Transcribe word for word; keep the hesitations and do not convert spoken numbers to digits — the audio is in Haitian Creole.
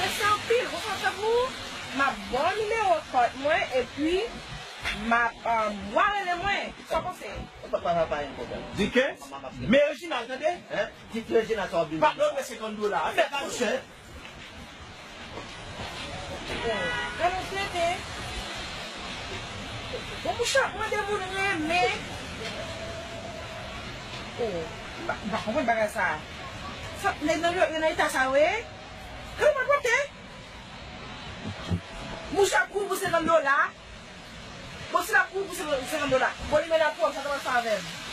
Mèsi anpil. Ou konn sa pou ou? M ap ba w nimewo kòt mwen, epi m ap, um, w a rele mwen. Sa w panse? Ou pa, pa, pa, pa gen pwoblèm. Di ke men Reginald, tande? Hein? Di ke Reginald sa w ap di. Pa lòt men senkant dola. Fè pa chè. Gade yon tenten. Bon, mouche ap mande moun renmen. Oh, m pa, m pa konprann bagay sa. Sa, nèg nan, nan eta sa, wi. Gade malpwòpte. Mouche ap kouri pou senkant dola. Bon, si l ap kouri pou senkant dola. Bon, li menm ap pran, sa ta pral fè avè m.